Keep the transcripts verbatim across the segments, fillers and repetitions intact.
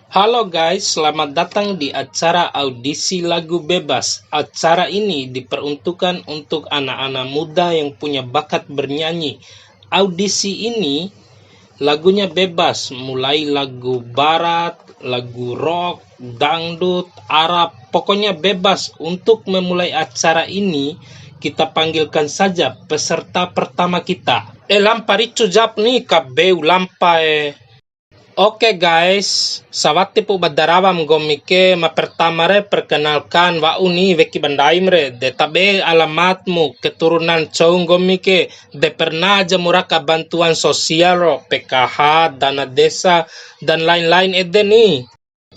Halo guys, selamat datang di acara audisi lagu bebas. Acara ini diperuntukkan untuk anak-anak muda yang punya bakat bernyanyi. Audisi ini lagunya bebas, mulai lagu barat, lagu rock, dangdut, Arab, pokoknya bebas. Untuk memulai acara ini, kita panggilkan saja peserta pertama kita. Eh, lampa ricu jap ni, kabeu lampa e. Oke guys, sawatipu ba da rawam nggomi ke, ma pertama re perkenalkan wa'u ni weki ba ndaim re, de tabe alamatmu, keturunan cou nggomi ke, de pernah ja mu raka bantuan sosial ro, P K H, dana desa, dan lain-lain ede ni.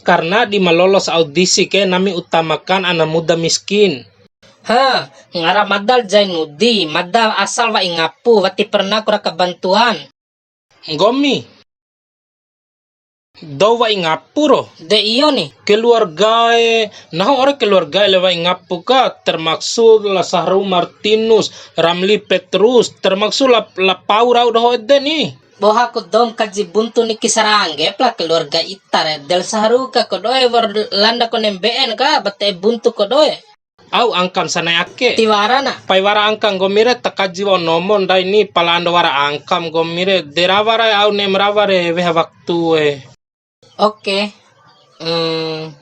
Karena di ma lolos audisi ke nami utamakan ana muda miskin. Ha, ngara mada la Jainudi, mada asal wa'i ngapu, wati pernah ku raka bantuan. Nggomi. Dou wa'i ngapu ro? De iyo ni. Keluargae, nahu ore keluargae le wa'i ngapu ka, termaksud la Sahru Martinus, Ramli Petrus, termaksud la, la Pau rau doho ede ni. Boha ku dou ma kaji buntu niki sarangge pla keluarga ita re, del Sahru ka kodoe wa'ur landa kone mbe'en ka, ba te'e buntu kodoe. Au angkam sanai ake. Tiwara na. Pai wara angka nggomi re, ta kaji wa'u nomo ndai ni, pala ando wara angkam nggomi re. De rawa ra au ne'em rawa re, weha waktu e. Oke. Hmm.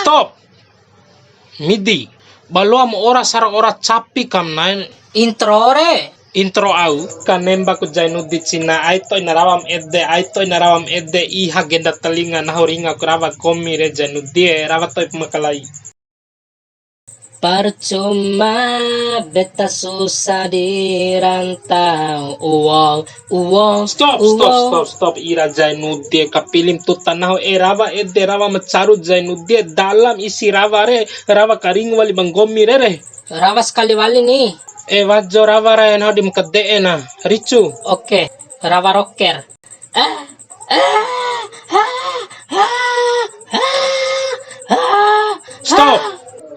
Stop. Midi. Ba loam ora sara ora capi kam na'e. Intro re. Intro au, kanemba ku Jainudi cina, ai to'i na rawam ede, ai to'i na rawam ede, iha genda telinga, nahu ringa ku rawa nggomi re Jainudi e, rawa to'i pu makalai. Percuma beta susah di rantau, uwong, uwong, stop, stop, uwong. Stop, stop, ira Jainudi e, kapilim tuta nahu e, rawa ede, rawa ma caru Jainudi e, dalam isi rawa re, rawa karingu wali ba nggomi re re. Rawa sakali wali ni. E, wajo rawa re, nahu di ma kade'e na. Ricu. Oke, rawa rocker. Stop.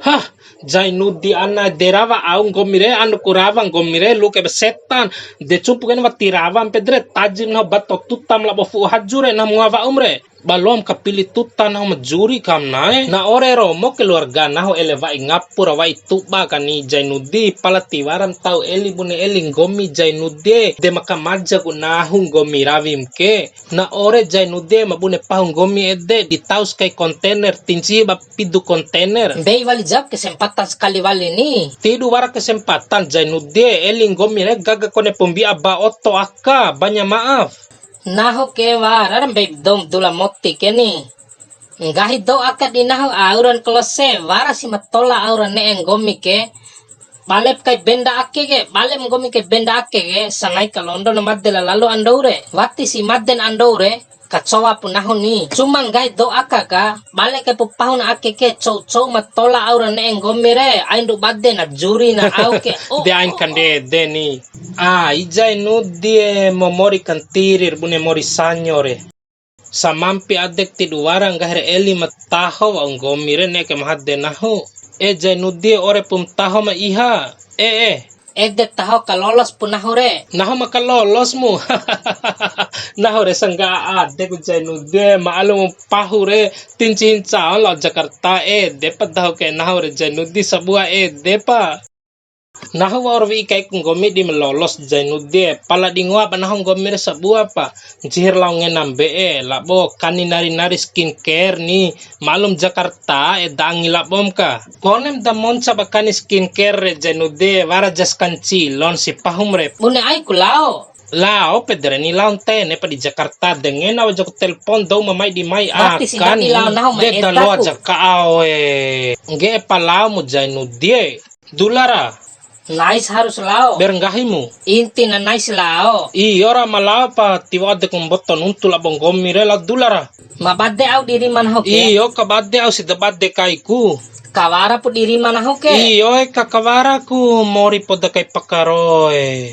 Hah, Jainudi ana de rawa au nggomi re, anu ku rawa nggomi re, lu'u kai ba setan. De cumpu kaina wati rawa mpede re, tajim nahu bato tutam labo fu'u haju re, nahu ma ngoa wa'um re. Ba loam kapili tuta nahu ma juri kam na'e. Na ore romo keluarga nahu ele wa'i ngapu ra wa'i tuba kani Jainudi, pala tiwaram tau eli bune eli nggomi Jainudi e, de ma kamaja ku nahu nggomi rawim ke. Na ore Jainudi e ma bune pahu nggomi ede, di taus kai kontainer, tinci ba pidu kontainer. Mbei wali jap kesempatan sakali wali ni. Tidu wara kesempatan Jainudi e, eli nggomi re gaga kone pembi'a ba oto aka, banyak maaf. Nahu ke wara ra mbei dou ma dula moti ke ni. Nggahi dou aka di nahu auran kalose, wara si ma tola aura ne'e nggomi ke. Balep kai benda ake ke, balep nggomi kai benda ake ke, sanai kalondo na made la lalo andou re. Wati si maden andou re, kacowa pu nahu ni. Cuma nggahi dou aka ka, bale kai pu pahuna ake ke, cou-cou ma tola aura ne'e nggomi re, aindu bade na juri na au ke. Oh, de ain oh, kande oh. De ni. Ah, i Jainudi e, momori kantiri re bune mori sanyo re. Samampi adek tidu wara nggahi re eli ma taho wa'u nggomi re ne'e ke ma hade nahu. E Jainudi e, ore pu ma taho ma iha. E, e. Ede taho kalolos pu nahu re. Nahu ma kalolos mu. Nahu re sangga'a adek Jainudi e, ma'alum pahu re, tinci hincaon lao Jakarta ede pa dahu ke nahu re Jainudi sabua ede pa. Nahu wa'ur wi'i kaiku nggomi di ma lolos Jainudi e, pala di ngoa ba nahu nggomi re sabua pa, ncihir lao ngena mbe'e, labo kani nari-nari skincare ni, malum Jakarta eda angi labom ka. Konem da monca ba kani skincare re Jainudi e, wara jas kancilon si pahum re. Bune aiku lao. Lao pede re ni lao ntene pa di Jakarta de ngena wa'u jaku telpon dou ma mai di mai. Wati si akan ndadi lao nahu ma de eda da loa ku. Jaka ao e. Ngge'e pa lao mu Jainudi e. Dula ra. Nais harus lao. Ber nggahimu. Inti na nais lao. Iyo ra ma lao pa tiwa'u adeku mboto nuntu labo nggomi re lao dula ra. Ma bade au di rima nahu ke. Iyo ka bade au si da bade kaiku. Kawara pu di rima nahu ke. Iyo e ka kawara ku mori poda kai pakaro e.